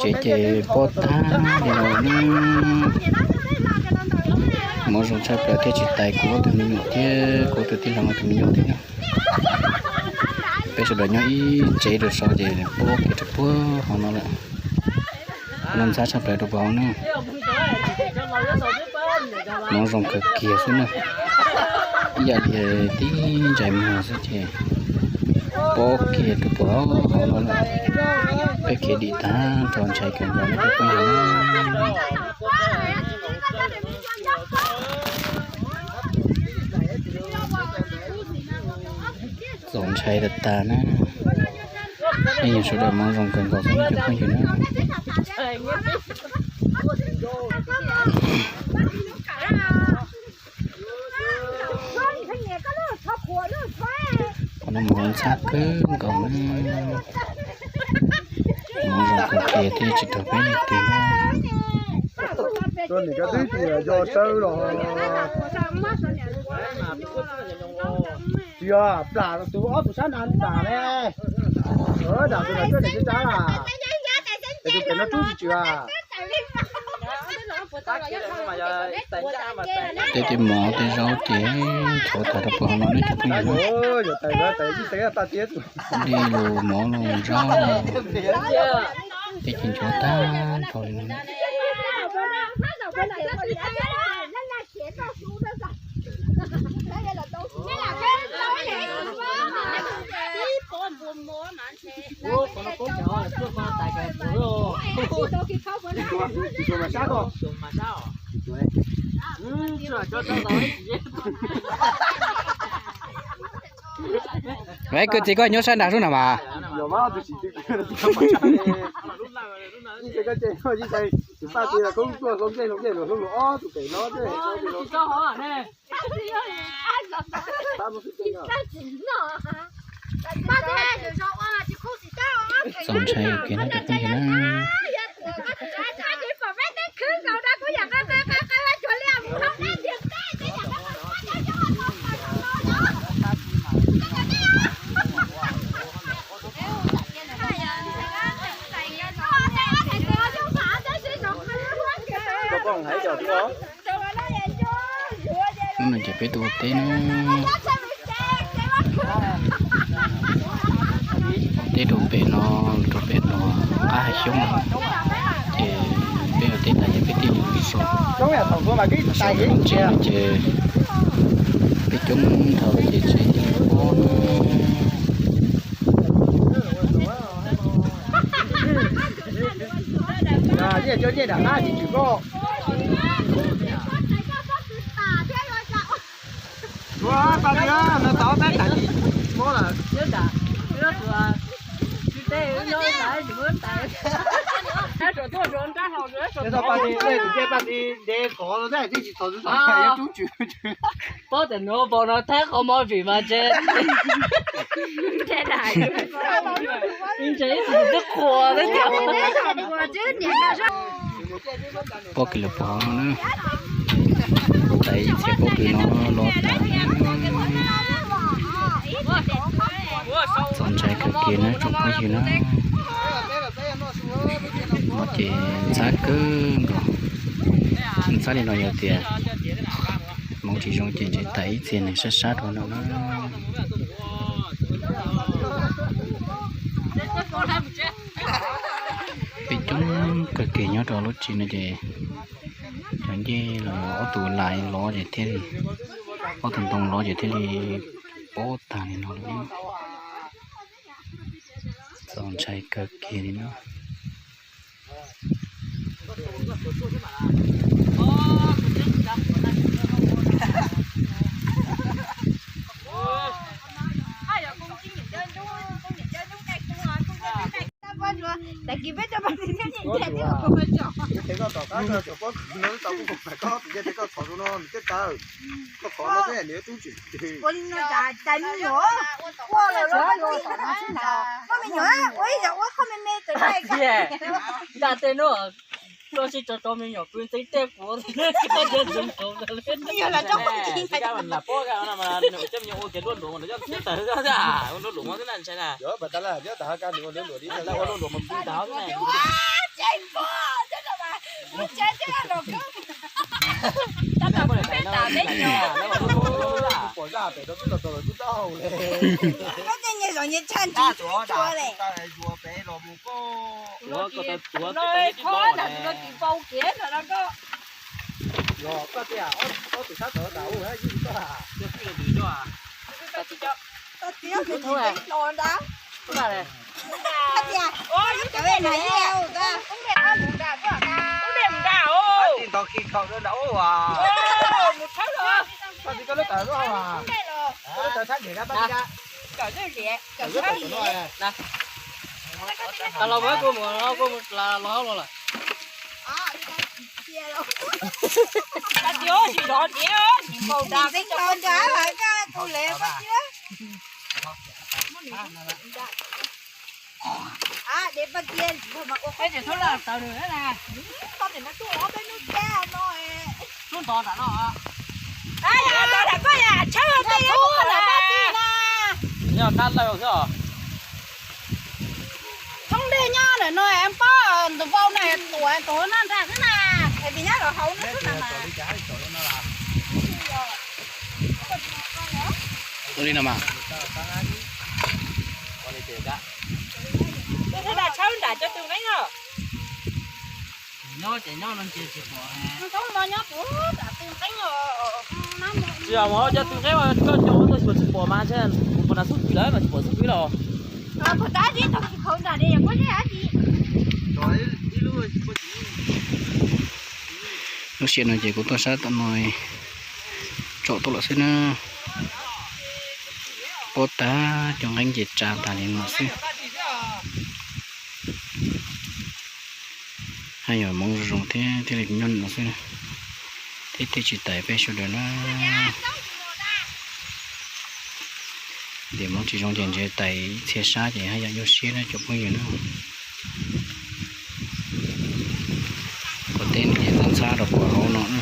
Tsev ces pob tag li no ne. Hmoov zoo tshaj plaws thiaj tsis tais kuv ob tug me nyuam thiab kuv tus tij laug ob tug me nyuam thiab na. Peb sawv daws nyob ib tsev rau saud ces pob kiag rau puag hauv no lawm. Qhov no ntxhab tshaj plaws rau puag hauv na. Hmoov zoo kawg kiag xwb na. Ib yam li tib ntsais muag xwb ces pob kiag rau puag hauv no lawm. Peb khiav dim tag nrho ntshai kawg nkaus li cov phooj ywg. Txaus ntshai tas tas na. Nej yog sawv daws hmoov zoo kawg nkaus xwb cov phooj ywg na. Qhov no hmoov ntxhab kawg nkaus na. Hmoov zoo kawg kiag thiaj tsis raug peb leej twg na. Cov twb tsis yog sawb los tsis yog plam tus ob tug sab na plam ne. Dam tus no coj daim sab sab las. Es tus pem no rub tsis tswm as. Tej tej mov tej zaub ces nchuav tas rau puag hauv no ne cov phooj ywg na. Dej los mov los zaub los, tej ces nchuav tag nrho li no. Ve kwv tij koj nyob sab nrad sub na mas. Txaus ntshai kiag na cov phooj ywg na. Hnub no ces peb tuaj ua teb na. Teb rau pem no, rau pem no qab hav xyoob no. Ces peb ua teb tas ces peb thiaj li so. Sawv daws los ntsia ces peb coob dhau lawm ces tsev thiaj li pob na. Pob tam nuav pom no thaib qhov mov vim mas tsev. Ntse ib tug twb qhuas thiab tiag. Pob kiag lawm pov na. Tais ib txhia pob kws no los tas. Txaus ntshai kawg kiag na tsoom phooj ywg na. No ces ntxhab kawg nkaus. Ntxhab li no yog tias hmoov tsis zoo ces ntshe tais ib txhia neeg sab sab rau no na. Peb coob kawg kiag nyob rau lub tsev no ces cov ncej los ob tug lais lov ces thiaj li, ob tug ntoo lov ces thiaj li pob tag li no lawm. Txaus ntshai kawg kiag li na. Ua li no cas cais me nyuam, ua lawm los tom no xwb ntag. Koj me nyuam ua ib zaug ua qhov me me tawm. Nta tej no, Luag tsis tso tso me nyuam kwv ntxeev tej kuv. Yog los tso lam pob lam coj me nyuam ua kiag luaj luaj mas coj tawg xwb, luaj luaj mas xwb ntshai na. Ua luaj luaj mas xwb ntag xwb na. Pom zaj pem rau twb los tau lawm twb taub hau le. Koj tej nyias zov nyias tshaj ntsuv tsuag le. Ua koj tau tuav tib pob na. Los koj tias ob tug sab tod tas ua ib tug koj. Tsis yog twm coj. Tsis yog twm coj, tsis yog twm coj nrad. Tias cov na, ntog khi khaum nrad ua. Koj tsis koj lub tawm lub hau a. Koj lub tawm thab nrem na pab tij na. Koj lub tawm no. Los mus kuv mus los kuv mus los hauv los lawm. Hnub ntawd nram no. Nyob qab lawj xwb os. Thoob dej nyob ntawm no pob ntug vau na, tuam tuam no nrad xwb na. Ua li no mas. Tshawb nram cov tw nqeeb os. Nyob ces nyob no ntshe tsis pom. Tsis yog mus hauv cov tw nqeeb, koj cov ua tau xyuas tsis pom mas ntshe mus puas nram xub kwv lawm mas tsis pom xub kwv los. Lub sij hawm no ces kuv tuaj sab tom no tsom tuaj lawm xwb na. Pob tag cov nqeeb ces tsa tag li no xwb. Haj yam hmoov zoo zoo thiab thiaj li nyob no xwb, thiab thiaj tsis tais peb sawv daws na. Tias hmoov tsis zoo ces ntshe tais ib txhia sab ces haj yam nyuaj siab na cov phooj ywg na. Quav teb no ces ntxhab ntxhab rau quav hauv no na.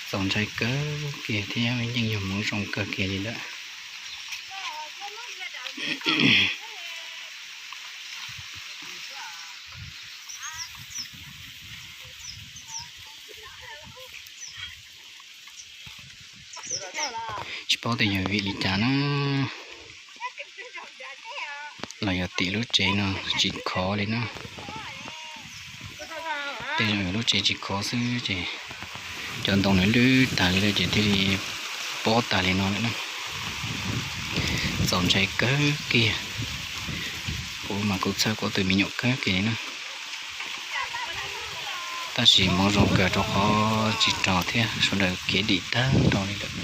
Txaus ntshai kawg kiag thiab yeej yog hmoov zoo kawg kiag li lawm. Tsis paub tias yog vim li cas na, los yog tim lub tsev no tsis khov li na. Tej zaum yog lub tsev tsis khov xwb ces cov ntoo nws lwj tag li lawm ces thiaj li pob tag li no lawm na. Txaus ntshai kawg kiag. Kuv mas kuv txhawj kuv tus me nyuam kawg kiag li na. Tab sis hmoov zoo kawg rau qhov tsis rog thiab sawv daws khiav dim tag nrho li lawm.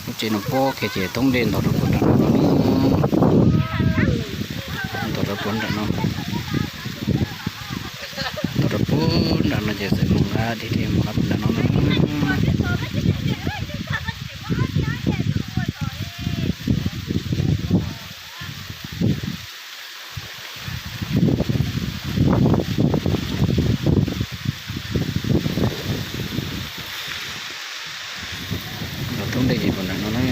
Lub tsev no pob kiag ces thoob dej ntog rau puag nram no, ntog rau puag nram no, ntog rau puag nram no ces txawm mus nqa dhia dhia mus nqa puag nram no na. Los thoob dej ces puag nram no na,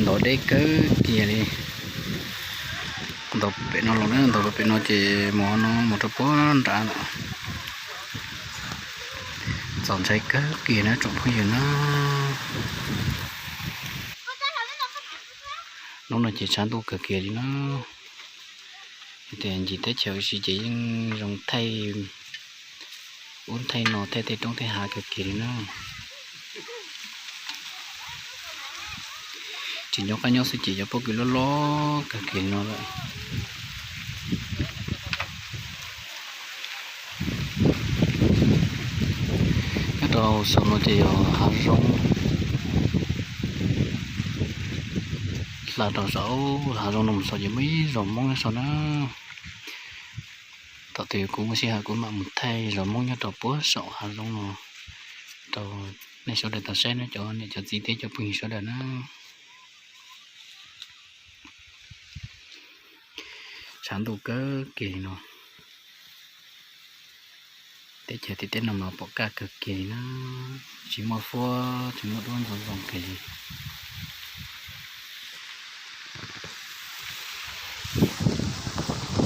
ntog deb kawg kiag li. Ntog pem no los na, ntog pem no ces mus no mus rau puag nrad lawm. Txaus ntshai kawg kiag na tsoom phooj ywg na. Hnub no ces tshav ntuj kawg kiag li na. Tias ncig teb chaws ua si ces yeej zoo thaij, ub thaij no thaij tej roob tej hav kawg kiag li na. Tsis nco qab nyob xwb ces cov pob kws loj loj kawg kiag li no lawm. Nyob rau saum no ces yog hav zoov. Hla rau saum hav zoov no mus saum ces muaj ib zos Hmoob nyob saum na. Thaum twg kuv muaj sij hawm kuv mam mus thaij zos Hmoob nyob rau puag saum hav zoov no rau nej sawv daws tau saib na cov niam cov txiv thiab cov phooj ywg sawv daws na. Tshav ntuj kawg kiag li no, teb chaws tim teb no mas pom kaj kawg kiag li na, tsis muaj huab tsis muaj duab ntxoov zoo kiag li.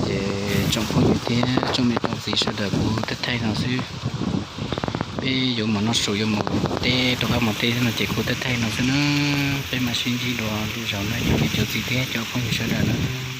Ces tsoom phooj ywg thiab tsoom niam tsoom txiv sawv daws, kuv thaij thaij no xwb. Peb yuav mus noj su yuav mus teb rov qab mus teb no ces kuv thaij thaij no xwb na. Peb mam sib ntsib dua lwm zaus na cov niam cov txiv thiab cov phooj ywg sawv daws na.